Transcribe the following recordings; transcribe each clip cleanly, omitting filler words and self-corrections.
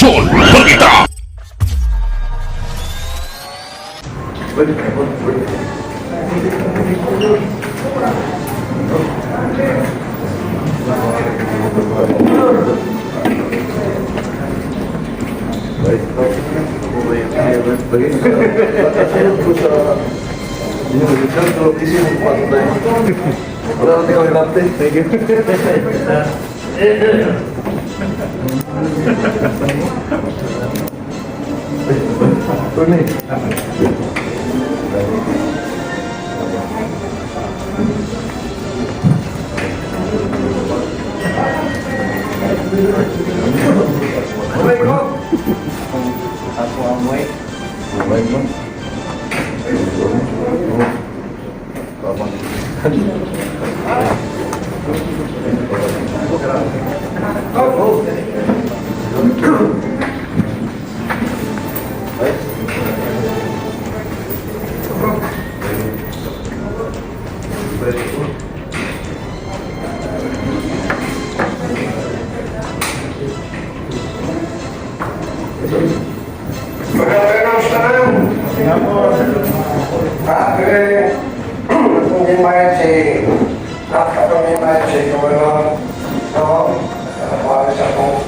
Henerasyon Balita. Kasunod ko sa yung result, pero busy mo pa tayo. Wala natin kami natin. Thank you. Tony. Magandang tanan. Ah, atong gimayad si Governor, no, para sa akong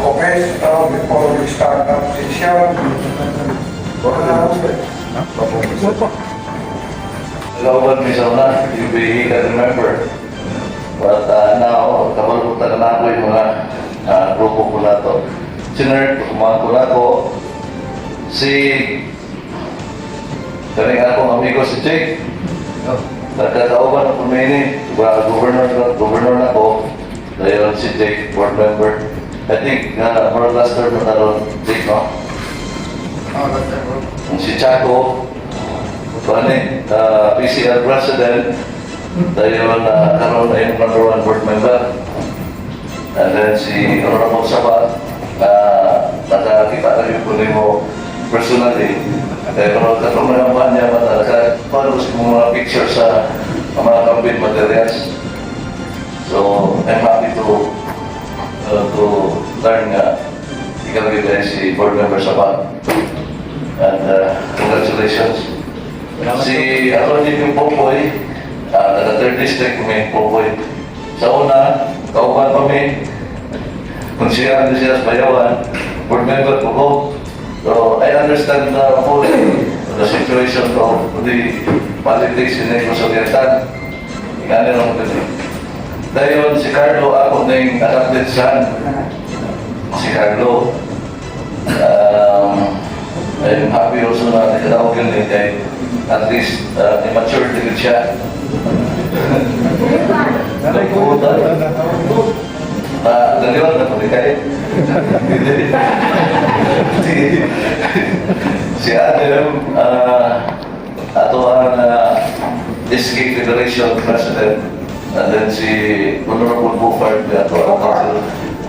office, no, before we start our session. Lawan mi sa una, you be, he can remember. But now, kabalo ko na ako yung mga grupo ko na to. Si Nerd, kumahan ko na ako. Si, kaning akong amigo si Jake. Nagkakauban ako ni ba, governor, governor na ko. Dayon si Jake, board member. I think, more last term na karon, Jake, no? Si Chaco, Kani, PCL President, dayon na karon ay number one board member. And then si Honorable Saba, nakakita na yung kunin mo personally. Kaya kung katong mga niya, naka-follow sa mga picture sa mga campaign materials. So, I'm happy to learn nga ikaw yun ay si board member Saba. And congratulations. Si Atty. yung Popoy, taga third district kami, Popoy. Sa una, kauban kami, kung siya ang siya sa Bayawan, board member ko ko. So, I understand na fully the situation of the politics in Negros Oriental. Ingani lang ko din. Dayon, si Carlo, ako ning adopted son. Si Carlo. I'm happy also na nakatawag yun eh, kay at least immature din siya. Nagputa. Ah, daliwan na pala kay. Si Adam, ato ang SK Federation President, and then si Honorable Buford, ato ang council.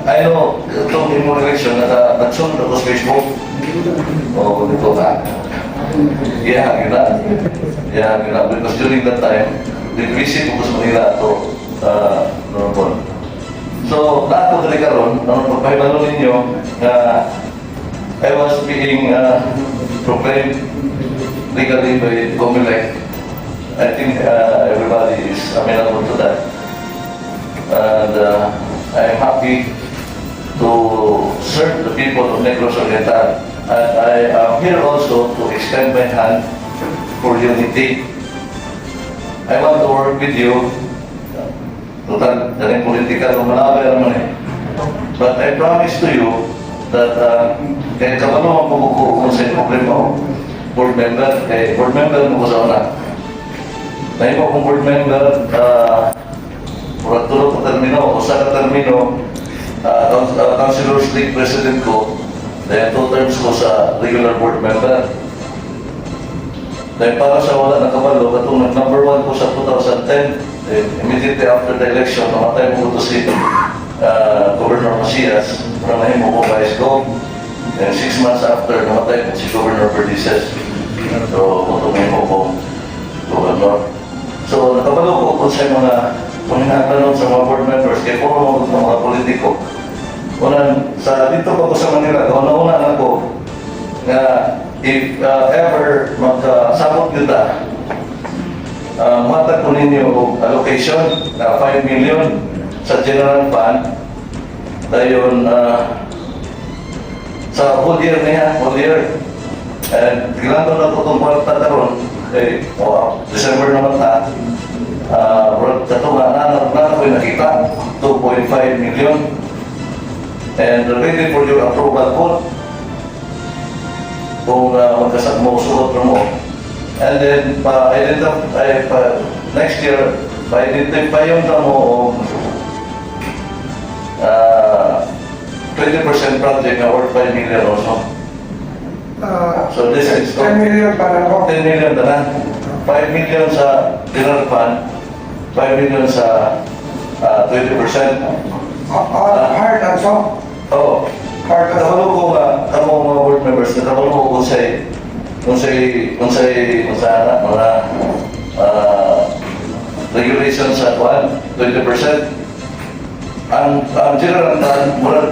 I know, itong imong election, nagsunod ako sa Facebook. Oo, dito ka. Yeah, yun na. Yeah, yun na. Because during that time, nag-visit ko sa Manila ato, Honorable. So, lahat ko dali karon, ang pagpahibalo ninyo, na I was being proclaimed legally by Comelec. I think everybody is amenable to that. And I am happy to serve the people of Negros Oriental. And I am here also to extend my hand for unity. I want to work with you. Total, daling politika, lumalabay naman eh. But I promise to you that kaya kabalo ang pumuko kung sa problema ko, board member, kay board member mo ko sa una. Nahimo kong board member, murag tulo ka termino, usa ka termino, Councilors League President ko, dahil two terms ko sa regular board member. Dahil para sa wala nakabalo, katong nag number one ko sa 2010, eh, immediately after the election, namatay mo ko to si Governor Macias, para nahimo ko vice go. Then 6 months after, namatay po si Governor Perdices. So, kung nahimo ko governor. So, nakabalo ko kung sa mga panginahanglanon sa mga board members, kaya puro mga politiko. Unang, sa dito pa ko sa Manila, una-una na ko, nga if ever magkasabot yun ta, muhatag ko ninyo og allocation na 5 million sa general fund, dayon sa whole year niya, whole year. And gilanto na ko itong kwarta karon eh, oh, December naman ta, uh, kato nga, na ko'y nakita, 2.5 million. And ready for your approval po kung magkasag mo, suot mo. And then, pa-identify, pa, next year, pa-identify yung mo og 20% project na worth 5 million also. So this is 10 million pa na ako. 10 million tanan. 5 million sa general fund, 5 million sa 20%. Hard also. Oo. Hard also. Kabalo ko nga, kamo mga board members, nakabalo ko kung say, na, mga regulations sa kuan, 20%. Ang general fund, murag,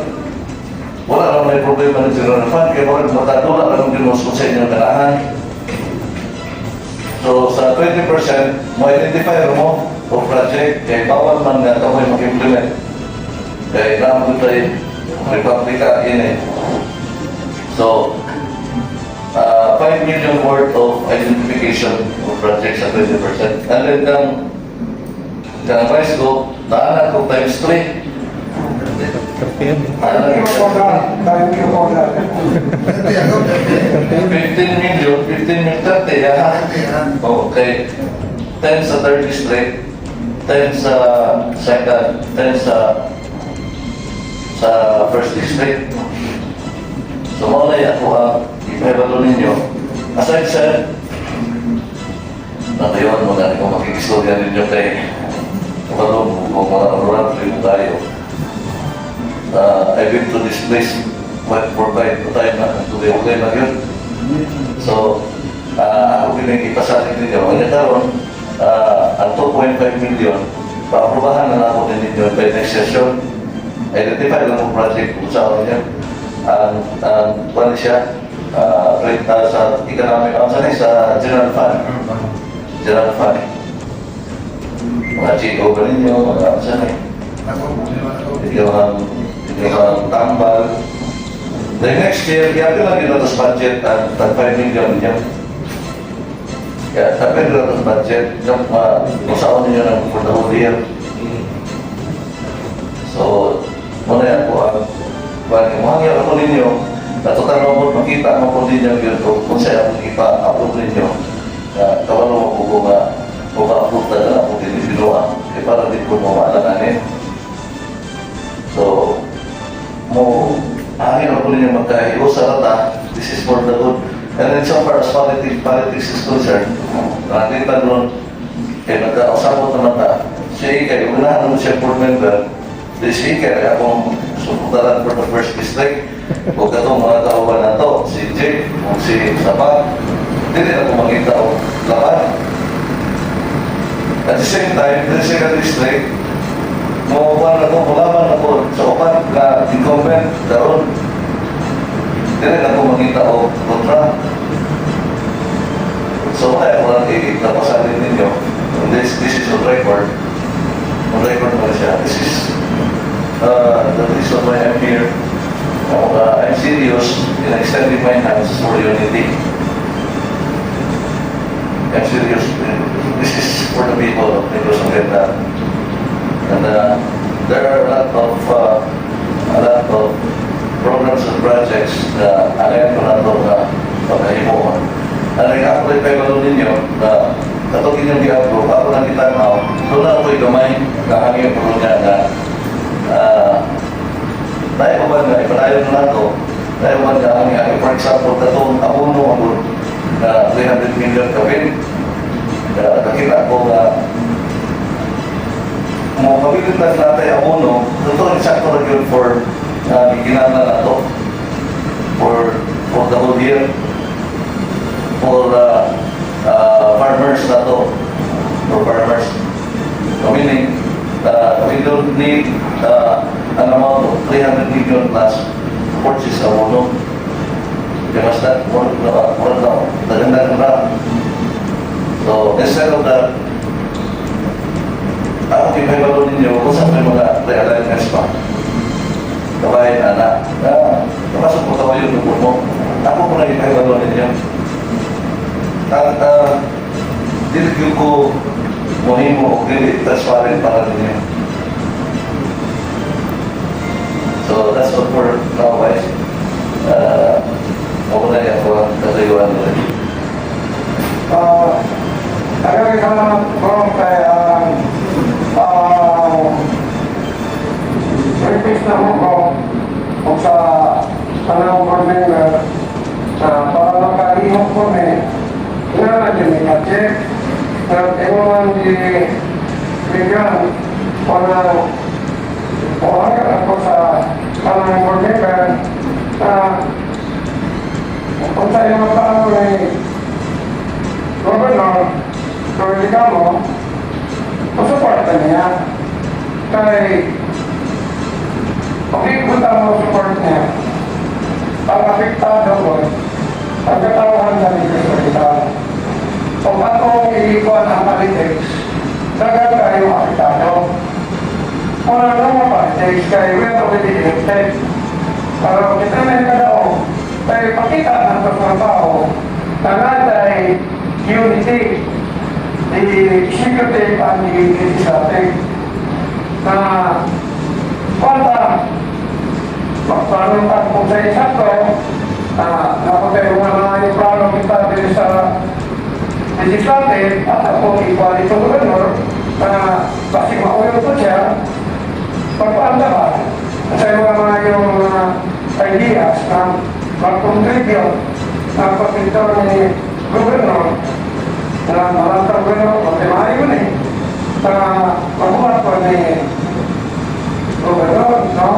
wala naman may problema ng general fund, kaya murag makadula lang din mo sa inyong ganahan. So sa 20%, mo-identify mo o project, kay bawal man nga kamoy mag-implement. Kay naman tayo, Republika, yun eh. So, 5 million worth of identification of projects sa 20%. And then, kang vice ko, naanak ko times 3. Thank you for that. Thank you for that. 15 million, 15 million, 30, ah. Okay. 10 sa third district, 10 sa second, 10 sa first district. So, mao na ako ang ipahibalo ninyo. Aside sa natayon mo na kung makikistorya ninyo kay kabalo mo kung mga honorable mo tayo. I've been to this place quite for quite a time na tuloy okay na yun. So, ako kining ipasalig ninyo. Ang karon, ang 2.5 million, paaprubahan na nako ninyo by next session. Identify lang ang project kung saan niya. Ang kuan siya, rate sa economic, ang sa general fund. General fund. Mga GO ba ninyo, mga saan eh. Ikaw ang tambal. The next year, kaya lang yun sa budget ang tag 5 million niya. Kaya tag 5 million sa budget, yung kung saan ninyo ng for the whole year. So, muna yan po ang bali, muhangyo ako ninyo, na total mo makita mo po ninyo yun kung saan akong ipa-approve ninyo. Na kabalo mo po kung kung ma-approve na lang ako din binuha. Eh para din po mo maalalanin. So, mo hangin ako ninyo magkahiusa na ta, this is for the good. And then so far as politics is concerned, nakita doon, kaya nagkausapot naman ta, siya ikay, unahan naman siya board member, di siya ikay, akong suportaran for the first district, huwag katong mga kauban na to, si Jake, o si Sabat, hindi na ako makita o laban. At the same time, the second district, mo na ko, mulaban ako sa uban na incumbent daron. Dili na ko makita og kontra. So kaya ko lang ipapasalin ninyo. And this is on record. On record mo na siya. This is the reason why I'm here. I'm serious in extending my hands for unity. I'm serious. This is for the people of Negros Oriental. And there are a lot of programs and projects na alayan ko na ito na pagkahimuon. Ano yung ako rin kayo ninyo na katong inyong gi-approve, ako nang itanaw, doon na ako'y gamay na hangin po niya na tayo ba nga, ipadayon na ito, tayo ba nga hangin, for example, katong abono ako na 300 million kapin, na nakita ko nga mo kabilin lang natin abono, totoo eksakto na yun for gikinahanglan na to for the whole year for farmers na to, for farmers. So meaning, we don't need an amount of 300 million. plus purchase abono. Kaya basta, wala wala daghan na. So, instead of that, ako gipahibalo ninyo kung sa may mga realignments pa. Kabayan, anak, na, napasok mo tayo yung lubot mo. Ako ko na ipahibalo ninyo. At dili gyud ko mohimo og dili transparent para ninyo. So that's all for now, guys. Ako na yung ako ang katayuan nila. Daghang salamat ko kay request na mo ko o sa tanang board member na para makalihok ko ni nga na din ni check na imo man di bigyan o na o ako sa tanang board member na kung sa imo tao ni Governor Roy Degamo, masuporta niya. Kay, okay kung mo support niya, ang apektado ko, ang katauhan sa Negros Oriental. Kung atong iikuan ang politics, daghan kayo apektado. Kung ano mo politics, kay we are already elected. Pero kita na yung kadaog, kay pakita ng mga tao na natay unity, the executive and the legislative, na kwanta, magplano ta kung sa isa to, na napatay mga mga yung plano kita dito sa legislative at akong equality to governor, na basig mauyon to siya, pagpaanda ba, sa mga yung mga ideas na mag-contribute na pagpintor ni governor na malantang governor, pati yun eh, na mabuhat ko ni governor, no?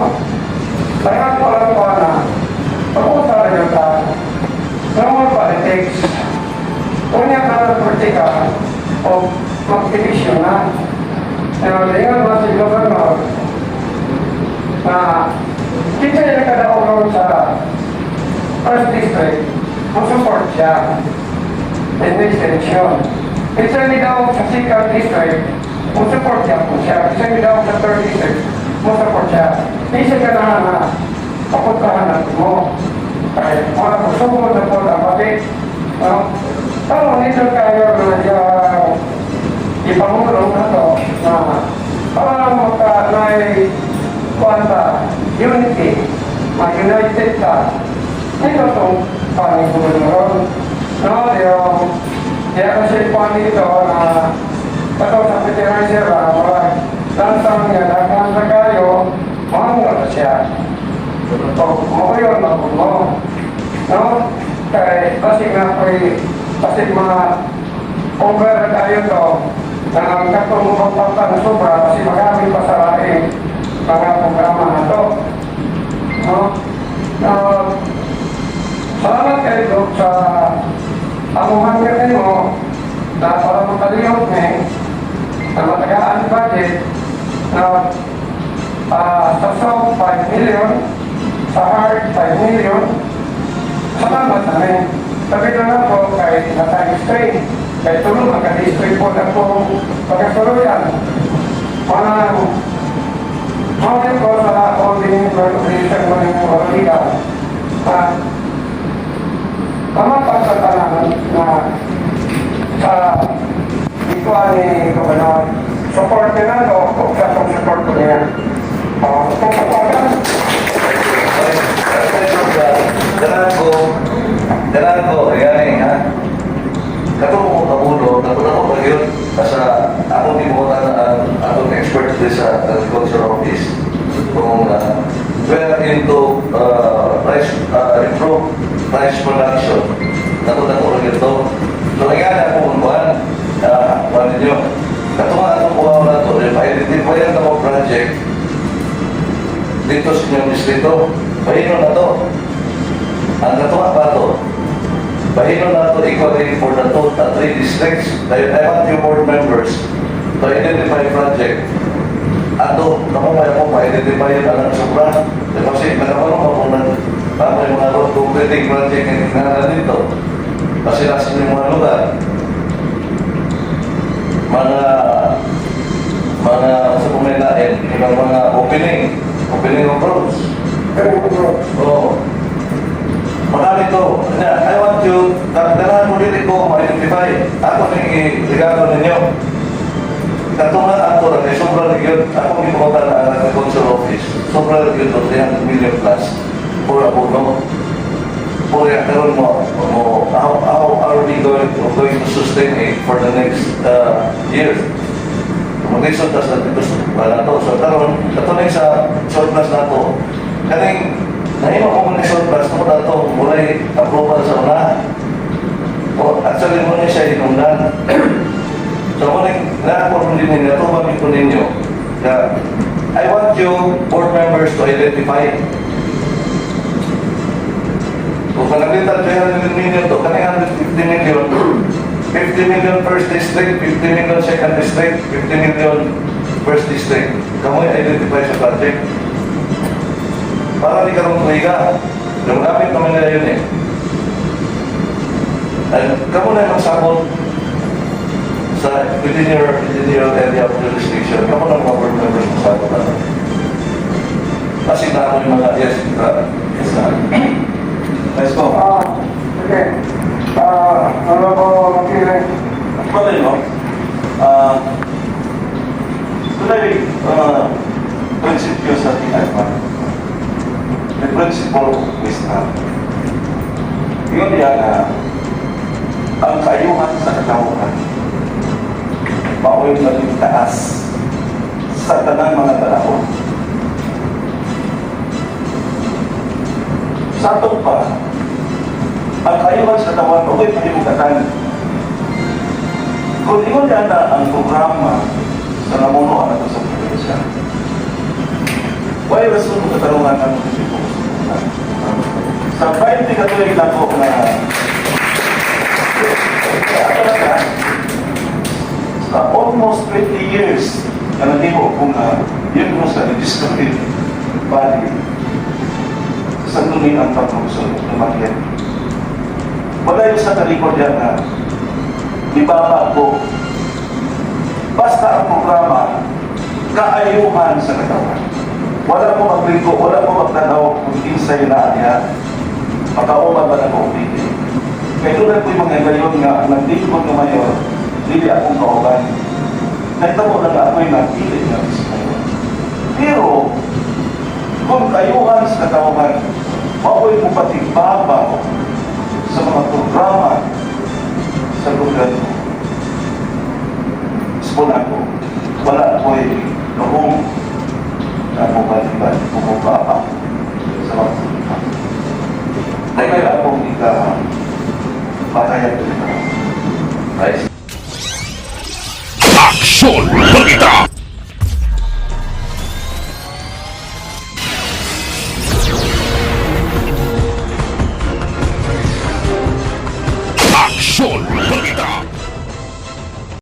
Kaya ko lang ko na pag-usap na ta, no more politics. Unya ka ng politika o mag-division na. Pero lingon ba si governor na kita niya nakadaog sa first district, mo-support siya in this election. Kita niya daw sa second district, mo-support siya po siya. Kita niya daw sa third district, mo-support siya. Di siya ganahan na papuntahan natin mo. Kaya mga kusugod na po ang balik. No? Pero nito kayo na yung ipamulong na to na para magka na kwanta unity, ma-united ka. Ito itong paniguro. No, yung kaya kasi kwan dito na kato sa fertilizer, wala lantang niya, daghan na kayo, mahangga na siya. O, mo yun, mo. No? Kay, basig na ko'y, basig mga over tayo to, na ang katong magpapang na sobra, kasi magamit pa sa laing mga programa na to. No? Salamat kayo Dok, sa amuhan ka mo na para makalihok ni na matagaan budget na sa soft 5 million, sa hard 5 million. Salamat namin. Sabi na nga po kay na times 3. Kay tulong magka-district po na po pagkasuluyan. Parang Mawin ko sa holding organization mo ng Oroliga at pamapagkatanan na sa ito ni Governor support niya na to kung sa kung support ko niya. Oh, kung tawagan, Ganahan ko, ayan eh, ha? Katong ko kabulo, katong ako pa yun, sa akong gibuhatan ang atong expert dito sa agriculture office kung we are into rice, improve rice production. Nato rin ito. So, kaya na po kung kuhan, kuhan ninyo. Katong nga atong kuha na ito, if identify ang ako project, dito sa inyong distrito, bahino na to. Ang katuwa pa to, bahino na to equally for the two, three districts. I want you board members to identify project. Ato, kamo may ako ma-identify yun ang sobra. Kasi nakabalo ka kung nag tama yung mga road concreting project na kinahanglan dito. Kasi nasa yung mga lugar. Mga sa pumilain, ibang mga opening of roads. Oo. Marami to. Na, I want you, dalahan mo dili ko ma-identify. Ako ning i-regalo ninyo. Kato nga ato ra kay sobra ra gyud. Ako gibuhatan na ang agriculture office. Sobra ra gyud to, 300 million plus for abono. For ya karon mo how are we going to sustain it for the next year? Mag-lisod ta sa dito sa wala to. So karon kato na sa surplus nato. Kaning nahimo ko man ni surplus tungod ato walay approval sa una. O actually mo ni siya hinungdan. So mo ning na-approve din ninyo, ito ba ko ninyo? Na I want you board members to identify. Kung kanalitan 300 million to, kaning 150 million, 50 million first district, 50 million second district, 50 million first district. Kamoy identify sa project. Para di karong tuiga. Gamit naman nila yun eh. And kamo na yung magsabot sa within your area of jurisdiction. Kamo na mga board members magsabot na. Kasi na ako yung mga, yes, Yes, sir. Let's go. Ah, okay. Ah, ano po, Makiling? Actually, no? Tunay, prinsipyo sa tinagman. The principle of wisdom. Yun yan na ang kaayuhan sa katawhan mao'y naging taas sa tanang mga panahon. Sa atong pa, ang kaayuhan sa katawhan mao'y pahimugatan. Kung ingon na ang programa sa namuno ato sa probinsya, why rason mo katarungan ang munisipyo? Sa 20 ka tuig nako na talaga, sa almost 20 years na nandito ko nga yun mo sa legislative body sa sangguniang panglungsod ng Dumaguete. Wala yung sa talikod yan na ibaba ko. Basta ang programa, kaayuhan sa katawan. Wala mo maglingko, wala mo magtanaw kung kinsay na niya. Makauma ba na ko dili. Kaya doon ko yung mga gayon nga, ang naglingkod ng mayor, dili akong kauban. Nagtamo lang ako'y nagpili nga sa mayor. Pero, kung kaayuhan sa katawan, mao'y mupatigbabaw sa mga programa sa gobyerno. Gusto ako, wala ko'y noong na mubaliban, bumababa sa mga programa. Kaya akong ika